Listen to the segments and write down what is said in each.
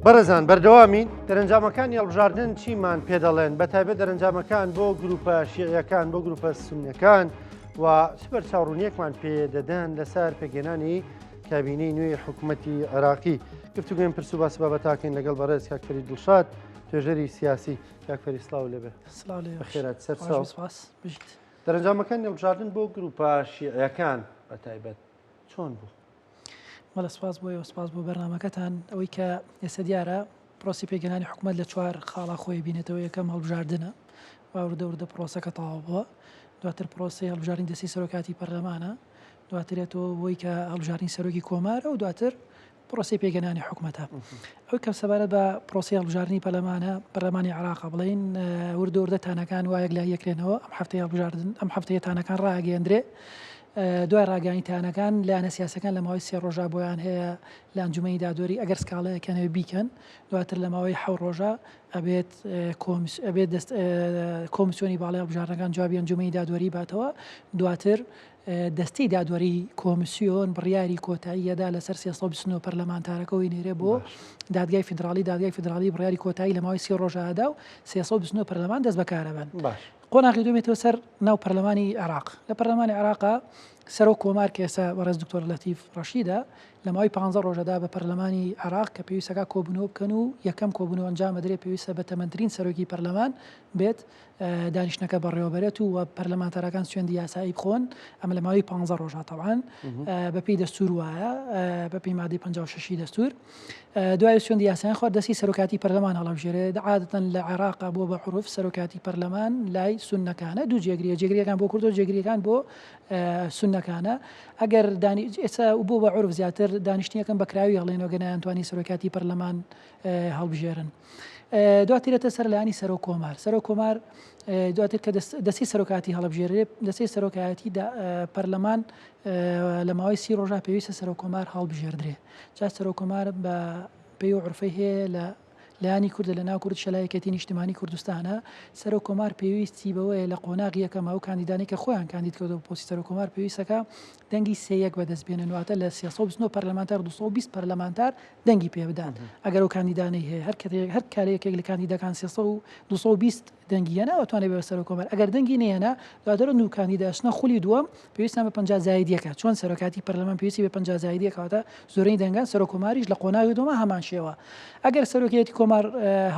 بەڕێزان بەردەوامین دەرەنجامەکانی هەڵبژاردن چیمان پێدەڵێن بە تایبەت دەرەنجامەکان بۆ گروپە شیعیەکان بۆ گروپە سونەکان و چ بەرچاوڕوونیەکمان پێ دەدەن لەسەر پێکهێنانی کابینەی نوێی حکوومەتی عێراقی گفتوگوێن پرس و باس بابەتاکەین لەگەڵ بەڕێز کاک فەرید دڵشاد توێژەری سیاسی کاک فەرید سڵاو لێبێ سڵاو لێ بەخێرات سەر چاو سپاس بژیت دەرەنجامەکانی هەڵبژاردن بۆ گروپە شیعیەکان بە تایبەت چۆن بوو؟ بەڵێ سپاس بۆ ئێوە سپاس بۆ بەرنامەکەتان ئەوەی کە ئێستا دیارە پرۆسی پێکهێنانی حکوومەت لە چوار خاڵا خۆی بینێتەوە یەکەم هەڵبژاردنە و وردە وردە پرۆسەکە تەواو بووە دواتر پرۆسی هەڵبژاردنی دەستی سەرۆکاتی پەرلەمانە دواترێتەوە بۆی کە هەڵبژاردنی سەرۆکی کۆمارە و دواتر پرۆسەی پێکهێنانی حکومەتە. ئەوەی کە سەبارەت بە پرۆسەی هەڵبژاردنی پەرلەمانە، پەرلەمانی عێراقە بڵێین وردە وردە تانەکان وا یەکلایی ئەکرێنەوە، ئەم هەفتەی هەڵبژاردن ئەم هەفتەیە تانەکان ڕائەگەیەندرێ. دوای ڕاگەیاندنی تانەکان لایەنە سیاسەکان لە ماوەی سێ ڕۆژا بۆیان هەیە لە ئەنجومەنی دادوەری ئەگەر سکاڵایەکیان هەیە بیکەن، دواتر لە ماوەی حەو ڕۆژا ئەبێت ئەبێت دەست کۆمسیۆنی باڵای هەڵبژاردنەکان جوابی ئەنجومەنی دادوەری باتەوە، دواتر دەستەی دادوەریی کۆمسیۆن بڕیاری کۆتایی ئەدا لەسەر 329 پەرلەمانتارەکە و ئەینێرێ بۆ دادگای فیدراڵی، دادگای فیدراڵی بڕیاری کۆتایی لە ماوەی 30 ڕۆژا ئەدا و 329 پەرلەمان دەست بەکار ئەبەن. قۆناغی دووەم یەتەوە سەر ناو پەرلەمانی عێراق. لە پەرلەمانی عێراقا سەرۆک کۆمار کە ئێستا بەڕێز دکتۆر لەتیف ڕەشیدە لە ماوەی 15 ڕۆژەدا بە پەرلەمانی عێراق کە پێویستەکە کۆبوونەوە بکەن و یەکەم کۆبوونەوە ئەنجام بدرێت پێویستە بە تەمەنترین سەرۆکی پەرلەمان بێت دانیشتنەکە بەڕێوەبەرێت و پەرلەمانتارەکان سوێندی یاسایی بخۆن ئەمە لە ماوەی 15 ڕۆژە تەوان بەپێی دەستور وایە بەپێی مادەی 56 دەستور دوای سوێندی یاسایان خوارد دەستی سەرۆکاتی پەرلەمان هەڵەبژێرێت عادەتەن لە عێراق بۆ بە عروف سەرۆکاتی پەرلەمان لای سوننەکانە دوو جێگریە جێگریەکان بۆ کوردۆ جێگریەکان بۆ سوننەکانە ئەگەر دانی ئێستا بۆ بە عروف زیاتر دانیشتنیەکەم بەکراوی هەڵێنەوە گەنایانتوانی سەرۆکاتی پەرلەمان هەڵبژێرن. دواتر دێتە سەر لایەنی سەرۆک کۆمار سەرۆک کۆمار دواتر کە دەستی سەرۆکاتی هەڵبژێرێ دەستی سەرۆکایەتی پەرلەمان لە ماوەی سی ڕۆژە پێویستە سەرۆک کۆمار هەڵبژێردرێ جا سەرۆک کۆمار بە پێی و عرفەی هەیە لە لایانی کوردە لە ناو کورد شەلایەکەتی نیشتمانی کوردستانە سەرۆک کۆمار پێویستی بەوەیە لە قۆناغ یەکەم ئەو کاندیدانی کە خۆیان کاندید کردو پۆستی سەرۆک کۆمار پێویستەکە دەنگی سێ یەک بەدەست بێنن واتە لە 329 پەرلەمانتار 220 پەرلەمانتار دەنگی پێ بدات ئەگەر ئەو کاندیدانەی هەیە هەر کەتێک هەر کارە یەکێک لە کاندیدەکان 300 و 220 دەنگی هێنا ئەتوانێت بێ سەرۆک کۆمار ئەگەر دەنگی نەهێنا دواتر ئەو کاندیدا ئەچنە خولی دووەم پێویستیان بە 50 زایدیەکە چۆن سەرۆکاتی پەرلەمان پێویستی بە 50 زایدیەکە واتە زۆرینەی دەنگان سەرۆک کۆماریش لە قۆناغی دووەمە هەمان شێوە ئەگەر سەرۆکیەتی کۆمار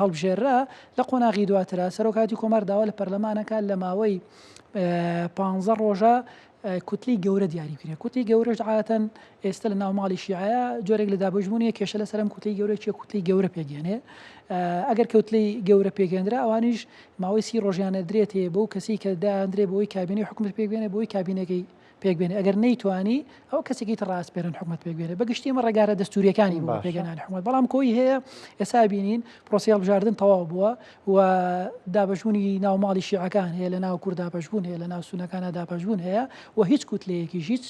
هەڵبژێررا لە قۆناغی دواترا سەرۆکاتی کۆمار داوا لە پەرلەمانەکە لە ماوەی 15 ڕۆژە کوتلەی گەورە دیاری بکرێت کوتلەی گەورەش عادەتەن ئێستا لە ناو ماڵی شیعەیە جۆرێک لە دابەشبوون هەیە کێشە لەسەر ئەم کوتلەی گەورە چیە کوتلەی گەورە پێکهێنێ ئەگەر کوتلەی گەورە پێکهێنرا ئەوانیش ماوەی سی ڕۆژیانە درێتێ بەو کەسی کە دایاندرێ بۆی کابینەی حکومەت پێک بێنێ بۆی کابینەکەی پێک بێنێ ئەگەر نەیتوانی ئەو کەسێکی تر ڕاسپێرن حکومەت پێک بێنێ بەگشتی ئەمە ڕێگارە دەستوریەکانی بۆ پێکهێنانی حکومەت بەڵام کۆی هەیە ئێستا بینین پرۆسەی هەڵبژاردن تەواو بووە و دابەشبوونی ناو ماڵی شیعەکان هەیە لە ناو کورد دابەشبوون هەیە لە ناو سونەکانە دابەشبوون هەیە و هیچ کوتلەیەکیش هیچ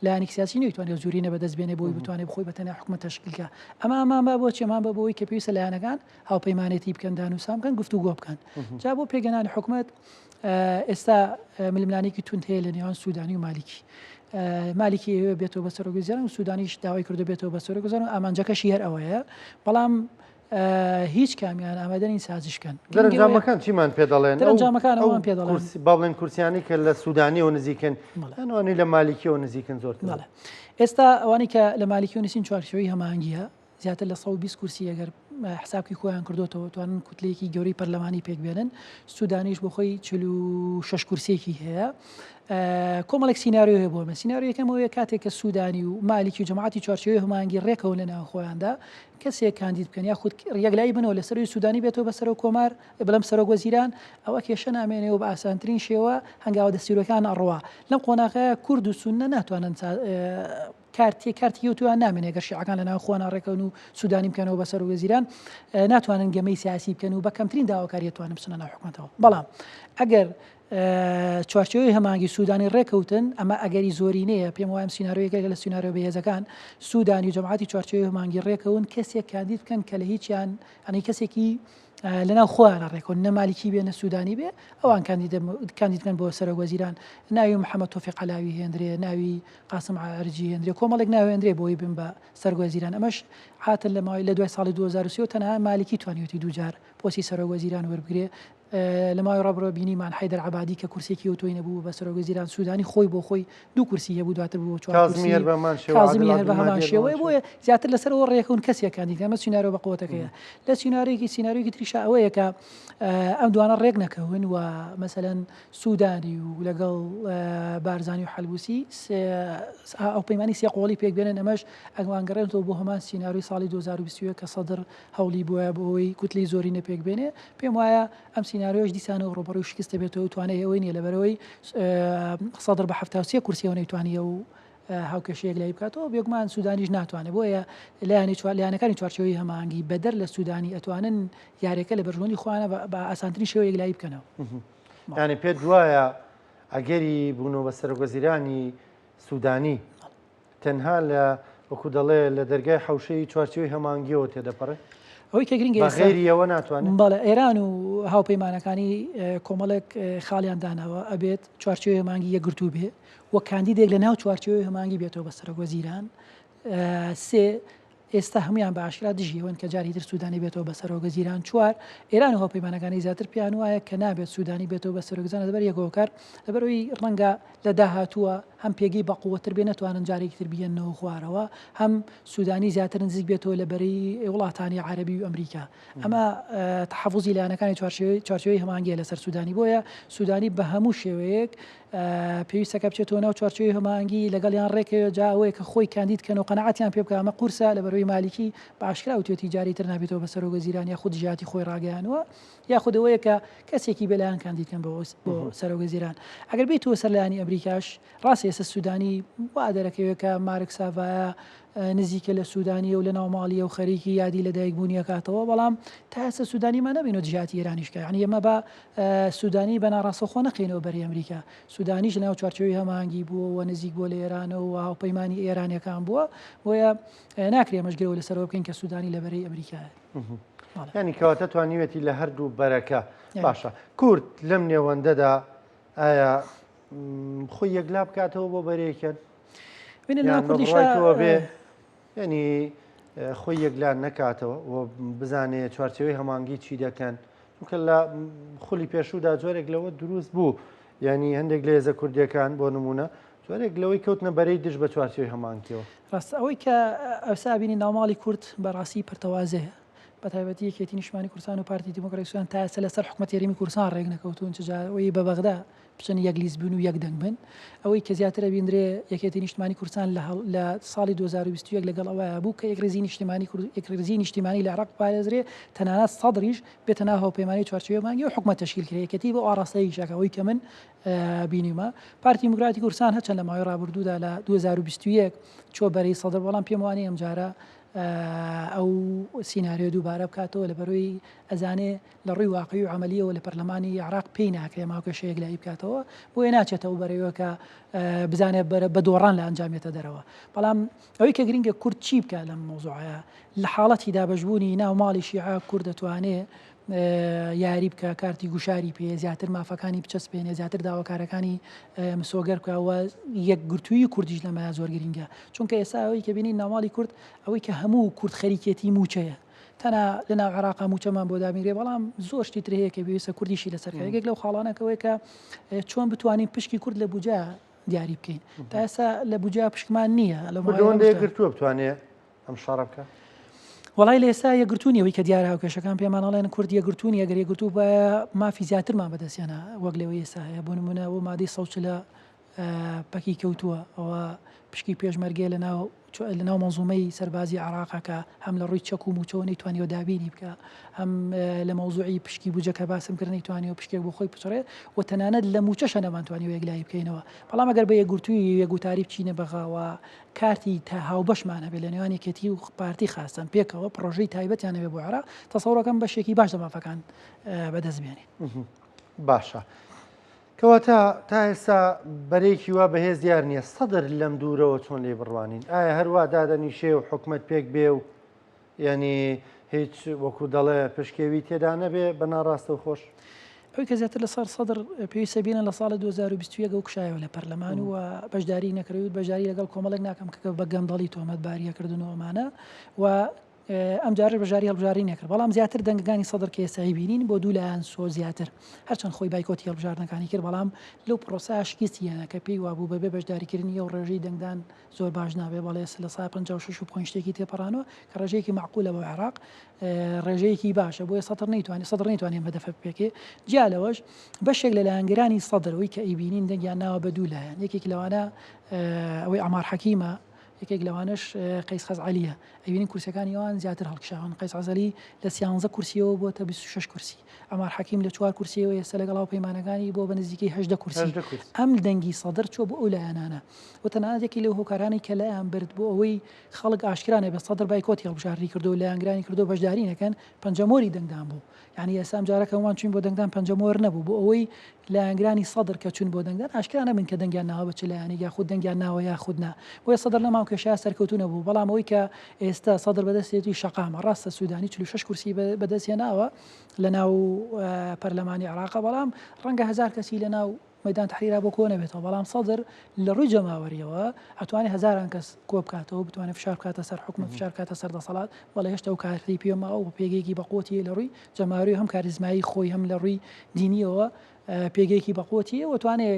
لایەنێکی سیاسی نەیتوانێت زۆرینە بەدەست بێنێ بۆی بتوانێت خۆی بە تەنیا حکومەت تەشکیل کە ئەمە ئەمان با بۆ چێمان بە بۆی کە پێویستە لایەنەکان هاوپەیمانێتی بکەن دانوسان بکەن گفتوگۆ بکەن جا بۆ پێگەنانی حکومەت ئێستا ململانێکی توند هەیە لە نێوان سوودانی و مالیکی مالیکی ئەوێ بێتەوە بە سەرۆک وەزیران و سوودانیش داوای کردو بێتەوە بە سەرۆک وەزیران و ئامانجەکەشی هەر ئەوەیە بەڵام هیچ کامیان ئامادە نین سازش کەن. دەرەنجامەکان چیمان پێ دەڵێن؟ دەرەنجامەکان ئەومان پێ دەڵێن با بڵێن کورسیانی کە لە سوودانیەوە نزیکن یان ئەوانەی لە مالیکیەوە نزیکن زۆرتر. بەڵێ ئێستا ئەوانەی کە لە مالیکیەوە نزیکن چوارچێوەی هەماهەنگییە زیاتر لە 120 کورسی ئەگەر حسابکی خۆیان کردوتەوە توانن کوتلەیەکی گەورەی پەرلەمانی پێک بێنن سوودانیش بۆ خۆی 46 کورسیەکی هەیە کۆمەڵێک سیناریۆ هەیە بۆ ئەمە سیناریۆ یەکەم ئەوەیە کاتێک کە سوودانی و مالیکی و جەماعەتی چوارچێوەی هەماهەنگی ڕێکەون لە ناو خۆیاندا کەسێک کاندید بکەن یاخود یەکلایی بنەوە لەسەر سوودانی بێتەوە بە سەرۆک کۆمار بڵێم سەرۆک وەزیران ئەوە کێشە نامێنێ و بە ئاسانترین شێوە هەنگاوە دەستوریەکان ئەڕوا لەم قۆناغەیە کورد و سوننە ناتوانن کارتی کارتی یوتویان نامێنێ گەر شیعەکان لە ناو خۆیان ڕێکەون و سوودانی بکەنەوە بە سەرۆک وەزیران ناتوانن گەمەی سیاسی بکەن و بە کەمترین داواکاری توانن بچنە ناو حکومەتەوە بەڵام ئەگەر چوارچێوەی هەماهەنگی سوودانی ڕێکەوتن، ئەمە ئەگەری زۆرینەیە، پێم وایە ئەم سیناریۆ یەکێکە لە سیناریۆ بەهێزەکان، سوودانی و جەماعەتی چوارچێوەی هەماهەنگی ڕێکەون کەسێک کاندید بکەن کە لە هیچیان یانی کەسێکی. لەناو خۆیانە ڕێکەون نە مالیکی بێ نە سوودانی بێ ئەوان کاندید بکەن بۆ سەرۆک وەزیران ناوی محەممەد تۆفیق عەلاوی هێندرێ ناوی قاسم عەرجی هێندرێ کۆمەڵێک ناو هێندرێ بۆی بن بە سەرۆک وەزیران ئەمەش هاتن لە ماوەی لە دوای ساڵی 2023 تەنها مالیکی توانیوێتی دووجار پۆستی سەرۆک وەزیران وەربگرێ لە ماوەی ڕابروە بینیمان حەیدەر عەبادی کە کورسیەکی ئەوتۆی نەبوو بە سەرۆک وەزیران سودانی خۆی بۆ خۆی دوو کورسی هەبوو دواتر بوو چوار کازمی کورسی هەر بەهەمان شێوە کازمی عادل هەر بە هەمان عەبدولمەهدی هەر بەهەمان شێوەیە شێوە. بۆیە زیاتر لەسەر ئەوە ڕێکەون کەسێک کاندید ئەمە سیناریۆ بە قوتەکەیە لە سیناریۆیەکی سیناریۆیەکی تریشا ئەوەیە کە ئەم دوانە ڕێک نەکەون و مەسەلەن سودانی و لەگەڵ بارزانی و حەلبوسی ئەو پەیمانی سێ قۆڵی پێک بێنن ئەمەش ئەگوانگەڕێنەوە بۆ هەمان سیناریۆی ساڵی 2021 کە سەدر هەوڵی بۆیە بۆ ئەوەی کوتلەی زۆرینە پێک بێنێ، پێم وایە ئەم سیناریۆیەش دیسانەوە ڕووبەڕووی شکست دەبێتەوە و توانای ئەوەی نییە لەبەرئەوەی سەدر بە 73 کورسیەوە نەیتوانی ئەو هاوکێشەیە یەکلایی بکاتەوە، بێگومان سوودانیش ناتوانێت، بۆیە لایەنی چوار لایەنەکانی چوارچێوەی هەماهەنگی بەدەر لە سوودانی ئەتوانن یاریەکە لە بەرژەوەندی خۆیانە بە ئاسانترین شێوە یەکلایی بکەنەوە. یانی پێت وایە ئەگەری بوونەوە بە سەرۆکوەزیرانی سوودانی تەنها لە وەکو دەڵێ لە دەرگای حەوشەی چوارچێوەی هەماهەنگیەوە تێدەپەڕێ؟ ئەوەی کە گرنگە بە ئێستا غەیری ئەوە ناتوانێ؟ بەڵێ ئێران و هاوپەیمانەکانی کۆمەڵێک خاڵیان داناوە ئەبێت چوارچێوەی هەماهەنگی یەکگرتوو بێ و کاندیدێک لە ناو چوارچێوەی هەماهەنگی بێتەوە بە سەرۆک وەزیران سێ ئێستا هەموویان بە ئاشکرا دژی ئەوەن کە جاری تر سوودانی بێتەوە بە سەرۆک وەزیران چوار ئێران و هاوپەیمانەکانی زیاتر پێیان وایە کە نابێت سوودانی بێتەوە بە سەرۆک وەزیران لەبەر یەک هۆکار لەبەرئەوەی ڕەنگە لە داهاتووە هەم پێگەی بەقوەتر بێ نەتوانن جارێکی تر بیەننەوە خوارەوە، هەم سودانی زیاتر نزیک بێتەوە لە بەرەی وڵاتانی عەرەبی و ئەمریکا. ئەمە تەحەفوزی لایەنەکانی چوارچێوەی هەماهەنگیە لەسەر سودانی، بۆیە سودانی بە هەموو شێوەیەک پێویستە کە بچێتەوە ناو چوارچێوەی هەماهەنگی لەگەڵیان ڕێکەوێت، جا ئەوەیە کە خۆی کاندید کەن و قەناعەتیان پێ بکا، ئەمە قورسە لەبەرئەوەی مالیکی بە ئاشکرا وتوێتی جارێکی تر نابێتەوە بە سەرۆک وەزیران یاخود دژایەتی خۆی ڕاگەیانووە. یاخود ئەوەیە کە کەسێکی بێلایەن کاندید کەن بۆ سەرۆک وەزیران. ئەگەر بێیتەوە سەر لایەنی ئەمریکاش، ڕاستە ئێستا سودانی وا دەرەکەوێت کە مارک ساڤایا نزیکە لە سودانییە و لە ناو ماڵیە و خەریکی یادی لەدایکبوونی ئەکاتەوە، بەڵام تا ئێستا سودانیمان نەبینەوە دژایەتی ئێرانیش بکا. یەعنی ئێمە با سودانی بە ناڕاستەوخۆ نەخەینەوە بەری ئەمریکا. سودانیش لەناو چوارچێوەی هەماهەنگی بووە و نزیک بووە لە ئێرانەوە و هاوپەیمانی ئێرانییەکان بووە. بۆیە ناکرێ ئێمەش گرەوە لەسەرەوە بکەین کە سودانی لە بەرەی ئەمریکایە. ینی کەواتە توانیوێتی لە هەردوو بەرەکە باشە کورد لەم نێوەندەدا ئایا خۆی یەکلا بکاتەوە بۆ بەرەیەکیان بێ ینی خۆی یەکلا نەکاتەوە و بزانێ چوارچەوەی هەمانگی چی دەکەن چونکە لە خولی پێشوودا جۆرێک لەوە دروست بوو ینی هەندێک لە هێزە کوردیەکان بۆ نمونە جۆرێک لەوەی کەوتنە بەرەی دژ بە چوارچێوەی هەمانکیەوە. ڕاستە ئەوەی کە ئەوسا ئەبینین ناوماڵی کورد بەڕاستی پەرتەوازەیە بە تایبەتی یەکێتی نیشتمانی کوردستان و پارتی دیموکراتی کوردستان تا ئێستا لەسەر حکومەتی هەرێمی کوردستان ڕێک نەکەوتوون چ جا ئەوەی بە بەغدا بچن یەک لیست بن و یەک دەنگ بن ئەوەی کە زیاتر ئەبیندرێ یەکێتی نیشتمانی کوردستان لە لە ساڵی 2021 لەگەڵ ئەوەیە بوو کە یەکڕیزی نیشتمانی کورد یەکڕیزی نیشتیمانی لە عێراق بپارێزرێ تەنانەت سەدریش بێتە ناو هاوپەیمانی چوارچێوەی مانگی و حکومەت تەشکیل کرێ یەکێتی بۆ ئاڕاستەیەکیش ئەکا ئەوەی کە من بینیومە. پارتی دیموکراتی کوردستان هەرچەند لە ماوەی ڕابردوودا لە 2021 چووە بەرەی سەدر، بەڵام پێم وانییە ئەمجارە ئەو سیناریۆ دووبارە بکاتەوە، لەبەرئەوەی ئەزانێ لە ڕووی واقعی و عەمەلییەوە لە پەرلەمانی عێراق پێی ناکرێ ئەم هاوکێشە یەکلایی بکاتەوە، بۆیە ناچێتە ئەو بەرەیەوە کە بزانێ بە دۆڕان لە ئەنجام یەتە دەرەوە. بەڵام ئەوەی کە گرنگە کورد چی بکات لەم مەوزوعەیە، لە حاڵەتی دابەشبوونی ناو ماڵی شیعە کورد دەتوانێ یاری بکا، کارتی گوشاری پێیە، زیاتر مافەکانی بچەسپێنێ، زیاتر داواکارەکانی مسۆگەر بکا و یەکگرتوویی کوردیش لەمەیا زۆر گرینگە. چونکە ئێستا ئەوەی کە بینین ناوماڵی کورد، ئەوەی کە هەموو کورد خەریکێتی مووچەیە. تەنها لە ناو عێراقا مووچەمان بۆ دابینرێ، بەڵام زۆر شتی تر هەیە کە پێویستە کوردیشی لەسەر کات. یەکێک لەو خاڵانە کە ئەوەیە کە چۆن بتوانین پشکی کورد لە بودجە دیاری بکەین. تا ئێستا لە بودجە پشکمان نییە. لە کورد ئەوەندە یەکگرتووە بتوانێ ئەم شەڕە بکە؟ وەڵای لە ئێستا یەکگرتوو نیە، ئەوەی کە دیارە هاوکێشەکان پێمان ئەڵێن کورد یەکگرتوو نیە، گەر یەکگرتوو بایە مافی زیاترمان بەدەستهێنا وەک لەوەی ئێستا هەیە، بۆ نمونە ئەوە مادەی 140 پەکی کەوتووە، ئەوە پشکی پێشمەرگەیە لەناو لەناو مەنزومەی سەربازی عێراقا کە هەم لە ڕووی چەک و مووچەوە نەیتوانیوە دابینی بکا، هەم لە مەوزوعی پشکی بودجە کە باسم کرد نەیتوانیوە پشکێک بۆ خۆی بچڕێ و تەنانەت لە مووچەشە نەمانتوانیوە یەکلایی بکەینەوە. بەڵام ئەگەر بە یەکگرتوویی و یەکگوتاری بچینە بەغاوە کارتی تا هاوبەشمان هەبێت لە نێوان یەکێتی و پارتی خاستەن پێکەوە پڕۆژەی تایبەتیان هەبێت بۆ عێراق تەسەورەکەم بەشێکی باش لە مافەکان بەدەست بێنین. باشە کەواتە تا ئێستا بەرەیەکی وا بەهێز دیار نییە سەدر لەم دوورەوە چۆن لێ بڕوانین ئایا هەروا دادەنیشێ و حکومەت پێک بێ و یعنی. هیچ وەکو دەڵێ پشکێوی تێدا نەبێ بە ناڕاستەوخۆش؟ ئەوەی کە زیاتر لەسەر سەدر پێویستە بینن لە ساڵی 2021 ئەو کشایەوە لە پەرلەمان و بەشداری نەکرد و بەشداری لەگەڵ کۆمەڵێک ناکەم کە بە گەندەڵی تۆمەتباریەکردن و ئەمانە و ئەم جارەش بەشداری هەڵبژاردنی نەکرد بەڵام زیاتر دەنگەکانی سەدر کە ئێستا بینین بۆ دوو لایەن سۆ زیاتر هەرچەند خۆی بایکۆتی هەڵبژاردنەکانی کرد بەڵام لەو پرۆسە شکستی هێنا کە پێی وابوو بەبێ بەشداریکردنی ئەو ڕێژەی دەنگدان زۆر باش نابێ بەڵێ لە سا 56 و point شتێکی تێپەڕانەوە کە ڕێژەیەکی مەعقولە بۆ عێراق ڕێژەیەکی باشە بۆیە سەدر نەیتوانی سەدر نەیتوانی ئەم هەدەفە بپێکێ جیا لەوەش بەشێک لە لایەنگرانی سەدر ئەوەی کە ئەیبینین دەنگیان ناوە بە دوو لایەن یەکێک لەوانە ئەوەی عەمار حەکیمە یەکێک لەوانەش قەیس خەزعەلیە ئەبینین کورسیەکانی ئەوان زیاتر هەڵکشاون قەیس عەزەلی لە سیانزە کورسیەوە بۆتە 26 کورسی عەمار حەکیم لە چوار کورسیەوە ئێستا لەگەڵ هاوپەیمانەکانی بۆ بە نزیکەی 18 کورسی ئەم دەنگی سەدر چوە بۆ ئەو لایەنانە و تەنانەت یەکی لەو هۆکارانەی کە لایان برد بۆ ئەوەی خەڵک ئاشکرا نەبێت سەدر بایکۆتی هەڵبژاردنی کردو لایەنگرانی کردو بەشداری نەکەن پەنجەمۆری دەنگدان بوو یانی ئێستا ئەم جارە کە وان چوین بۆ دەنگدان پەنجەمۆر نەبوو بۆ ئەوەی لایەنگرانی سەدر کە چوون بۆ دەنگدان ئاشکرا نەبن کە دەنگیان ناوە بە چ لایەنێک یاخود دەنگیان ناوە یاخود نا بۆیە سەدر لەم هاوکێشەیە سەرکەوتوو نەبوو بەڵام ئەوەی کە ئێستا سەدر بەدەستێتی شەقامە ڕاستە سوودانی 46 کورسی بەدەست هێناوە لە ناو پەرلەمانی عێراقە بەڵام ڕەنگە هەزار کەسی لە ناو مەیدان تەحریرا بۆ کۆ نەبێتەوە، بەڵام سەدر لە ڕووی جەماوەرییەوە ئەتوانێ هەزاران کەس کۆ بکاتەوە، بتوانێ فشار بکاتە سەر حکومەت، فشار بکاتە سەر دەسەڵات، بەڵێ هێشتا ئەو کارتەی پێ ماوە و پێگەیەکی بەقوەتی لە ڕووی جەماوەری و هەم کاریزمایی خۆی هەم لە ڕووی دینییەوە پێگەیەکی بەقوەتی و توانێ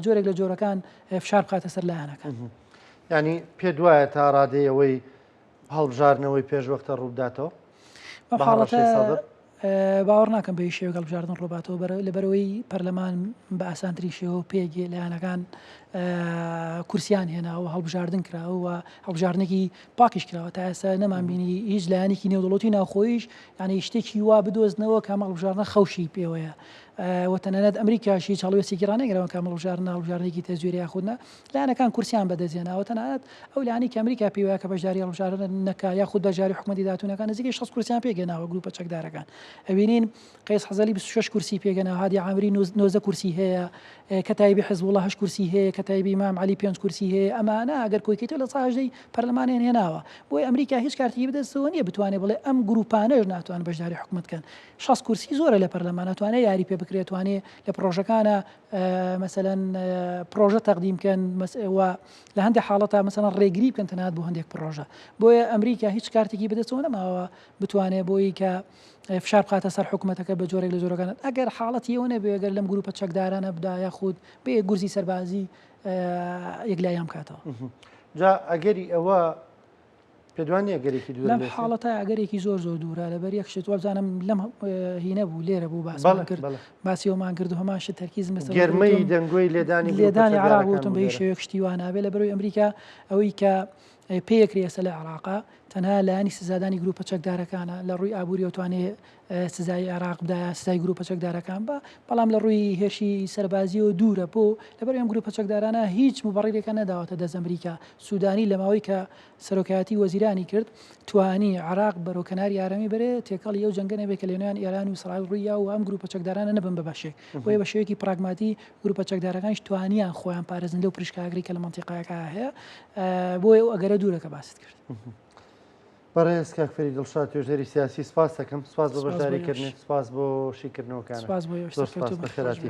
جۆرێک لە جۆرەکان فشار بخاتە سەر لایەنەکان. یانی پێت وایە تا ڕادەی ئەوەی هەڵبژاردنەوەی پێشوەختە ڕووبداتەوە؟ بەم حاڵەتە باوەڕ ناکەم بە هیچ شێوەیەک هەڵبژاردن ڕووباتەوە لەبەرئەوەی پەرلەمان بە ئاسانترین شێوە پێک لایەنەکان کورسیان هێناوە هەڵبژاردن کراوە و هەڵبژاردنێکی پاکیش کراوە تا ئێستا نەمانبینی هیچ لایەنێکی نێودەوڵەتی ناوخۆیش یعنی شتێکی وا بدۆزنەوە کە ئەم هەڵبژاردنە خەوشی پێوەیە و تەنانەت ئەمریکاش هیچ هەڵوێستێکی ڕانەگرەوە کە ئەم هەڵبژاردنە هەڵبژاردنێکی تەزویرە یاخود نا لایەنەکان کورسیان بەدەستهێناوە، تەنانەت ئەو لایەنەی کە ئەمریکا پێی وایە کە بەشداری هەڵبژاردن نەکا یاخود بەشداری حکومەتی داهاتوو نەکا نزیکەی 60 کورسیان پێکهێناوە گروپە چەکدارەکان. ئەبینین قەیس خەزعەلی 26 کورسی پێکهێناوە، هادی عامری 19 کورسی هەیە، کەتایبی حزبوڵا 8 کورسی هەیە، کەتایبی ئیمام عەلی 5 کورسی هەیە، ئەمانە ئەگەر کۆیکەیتەوە لە سا هەژدەی پەرلەمانیان هێناوە. بۆیە ئەمریکا هیچ کارتێکی بەدەستەوە نییە بتوانێت بڵێ ئەم گروپانەش ناتوانن بەشداری حکومەت بکەن. 60 کورسی زۆرە لە پەرلەمان ئەتوانێ یاری پێ بکرێت، توانێ لە پڕۆژەکانە مەسەلەن پڕۆژە تەقدیم بکەن و لە هەندێک حاڵەتا مەسەلەن ڕێگری بکەن تەنانەت بۆ هەندێک پڕۆژە بۆیە ئەمریکا هیچ کارتێکی بەدەستەوە نەماوە بتوانێت بۆی کە فشار بخاتە سەر حکوومەتەکە بە جۆرێک لە جۆرەکان ئەگەر حاڵەتی ئەوە نەبێ گەر لەم گروپە چەکدارانە بدا یاخود بێ گورزی سەربازی یەکلاییان بکاتەوە. جا ئەگەری ئەوە پێت وا نییە ئەگەرێکی دوورە لەم حاڵەتە ئەگەرێکی زۆر زۆر دوورە لەبەر یەک شت وابزانم لەم هینە بوو لێرە بوو باسمان کرد باسی ئەومان کرد و هەمان شت تەرکیزم لەسەر گەرمەی دەنگۆی لێدانی لێدانی عێراق وتم بە هیچ شێوەیەک شتی وا نابێت لەبەرەوەی ئەمریکا ئەوەی کە پێیەکرێ ئێستا لە عێراقا تەنها لایەنی سزادانی گروپە چەکدارەکانە لە ڕووی ئابووریەوە توانێ سزای عێراق بدایە سزای گروپە چەکدارەکان بە بەڵام لە ڕووی هێرشی سەربازیەوە دوورە بۆ لەبەر ئەم گروپە چەکدارانە هیچ مبەڕیرێکە نەداوەتە دەست ئەمریکا سودانی لە ماوەی کە سەرۆکایەتی وەزیرانی کرد توانی عێراق بەرەو کەناری ئارامی بەرێ تێکەڵی ئەو جەنگە نەبێت کە لەنێوان ئێران و ئیسرائیل ڕوویدا و ئەم گروپە چەکدارانە نەبن بە بەشێک بۆیە بە شێوەیەکی پراگماتی گروپە چەکدارەکانیش توانیان خۆیان پارێزن لەو پریشکاگری کە لە مەنتیقەکە هەیە بۆیە ئەو ئەگەرە دوورە کە باست کرد. بەڕێز کاک فەرید دڵشاد توێژەری سیاسی سپاس دەکەم سپاس بۆ بەشداریکردنت سپاس بۆ شیکردنەوەکانت سپاس بۆ ئێوەش زۆر سپاس بەخێرهاتی.